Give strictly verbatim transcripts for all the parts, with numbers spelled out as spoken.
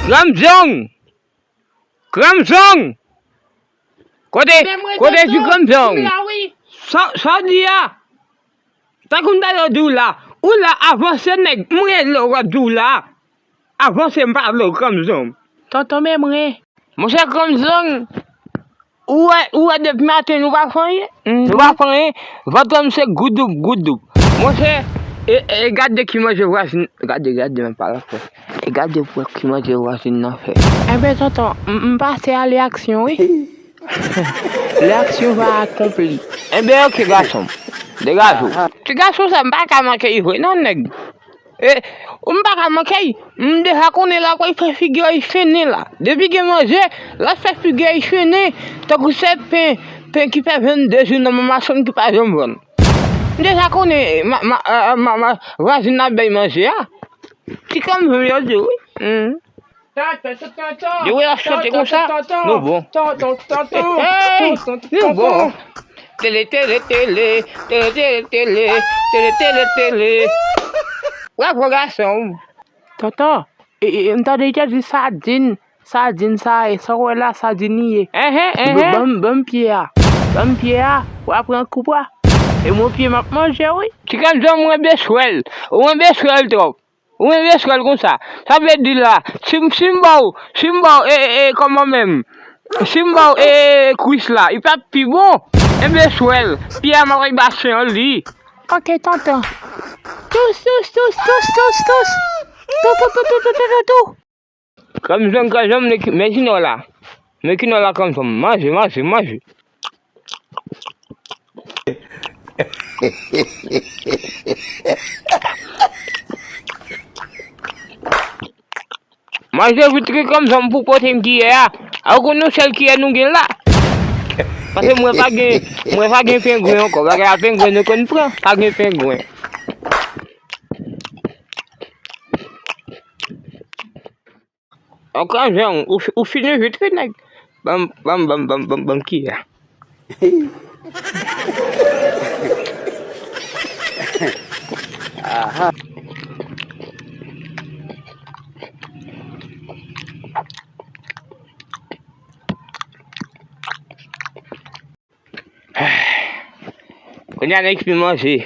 Granm zong! Granm zong! Kote, kote ti granm zong? Sa, sa w di a? Tankou m ta di w la, ou la avanse nèg, m rele w ap di w la. Avanse m pa vle w granm zong. Tonton men mwen. Monchè granm zong, ou wè, ou wè depi maten nou pa fè anyen. Nou pa fè anyen, vant lan se goudoub, goudoub. Monchè, e, e gade ki manje vwazin, gade, gade, men pa la fè. E gade pou ki manje vwazin nan fè. Enben tonton, m, m pase a reyaksyon wi. Reyaksyon va akonpli. Enben ok gason m. Degaje w. Ti gason sa m pa ka manke y vre non nèg. E, m pa ka manke y. M deja konnen l ap fè figi ayisyen la. Depi gen manje, l ap fè figi ayisyen tankou se pen, pen ki fè vennde jou nan men machann ki pa janm vann. M deja konnen ma, ma, a, a, ma, ma, vwazin nan bay manje a. Ti kanmenm yo di wi. Yo wè y ap chante konsa, nou bon. Hey, nou bon. Tele, tele, tele, tele, tele, tele, tele, tele, tele, tele. Bravo gason. Tonton, e, e, m tande y te di sadin, sadin sa, e sa w wè la, sadin li ye. Enhen, enhen. Ban m, ban m pye a. Ban m pye a, w a pran koup la. E mwen pye m ap manje wi. Ti kanmenm mwen beswèl. Ou mwen beswèl twòp. Ou mwen beswèl konsa. Sa vle di la, si m, si m ba w, si m ba w, e, e, e, kòman menm? Si m ba w, e, e, e, kwis la, li p ap pi bon? Enben swèl, pye a m ap al ba chen an li. Ok, tonton. Tous, tous, tous, tous, tous, tous. Tou, tou, tou, tou, tou, tou, tou, tou. Granm zong, granm zong, men ki, men ki nò la. Men ki nò la granm zong. Manje, manje, manje. Manje vit ki granm zong pou pote m kiyè a. A ou konn yon sèl kiyè nou gen la. Paske mwen pa gen, mwen pa gen pengwen ankò. Bagay a pengwen nou konn pran. Pa gen pengwen. Ankò jan, ou, ou fini vit wi nèg. Ban m, ban m, ban m, ban m, ban m, ban m kiyè a. Aha. Kounye a nèg fin manje.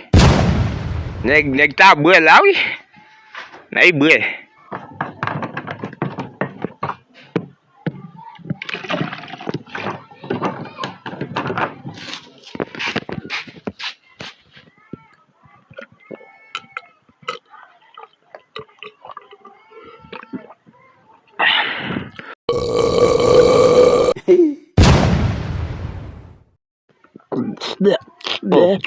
Nèg, nèg ta bwè la wi. Nèg bwè. Oh.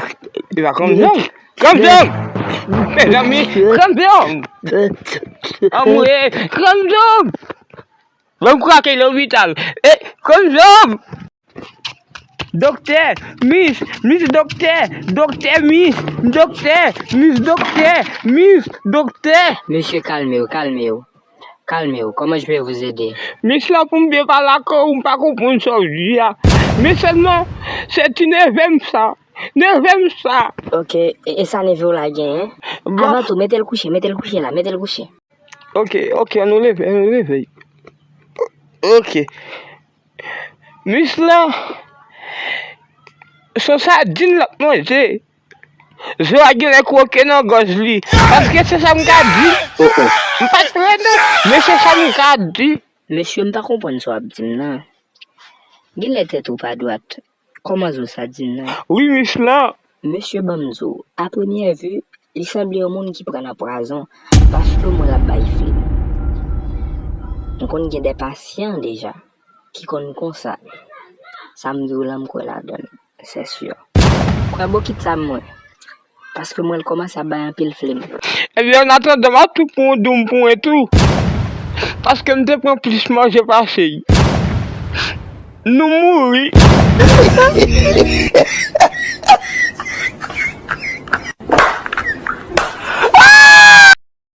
Li pa konn jwenn. Konn jwenn! Mezanmi, konn jwenn! Anmwey, konn jwenn! Ban m krake lopital. E, konn jwenn! Doktè, mis, mis doktè, doktè, mis, doktè, mis doktè, mis doktè. Mesye, kalme w, kalme w. Kalme w, comment je peux vous aider? Mis la pou m byen pale ak ou, m pa konprann sa w di a. Men sèlman, se ti neve m sa. Neve m sa. Ok, e, e sa neve w la genyen? Bon. Avan tou, mete l kouche, mete l kouche la, mete l kouche. Ok, ok, ann nou leve, ann nou leve. Ok. Mis lan, se sadin l ap manje. Zo a genlè kwoke nan gòj li. Paske se sa m ka di. Oh, oh. M pa t kwè non, men se sa m ka di. Mesye, m pa konprann sa w ap di m nan. Genlè tèt ou pa dwat. Kòman zo sadin nan? Wi, mis lan. Mesye, ban m di w, a premyè vi, li sanble yon moun ki pran nan pwazon, paske mwen l ap bay flim. M konn gen de pasyan deja ki konn konsa. Sa m di w la, m kwè ladan l, c'est sûr. Kwè bokit sa mwen, paske mwen l kòmanse ap bay anpil flim. Ebyen, an atandan, m ap tou pran yon doum pou mwen tou, paske m te pran plis manje pase l. Nou mouri.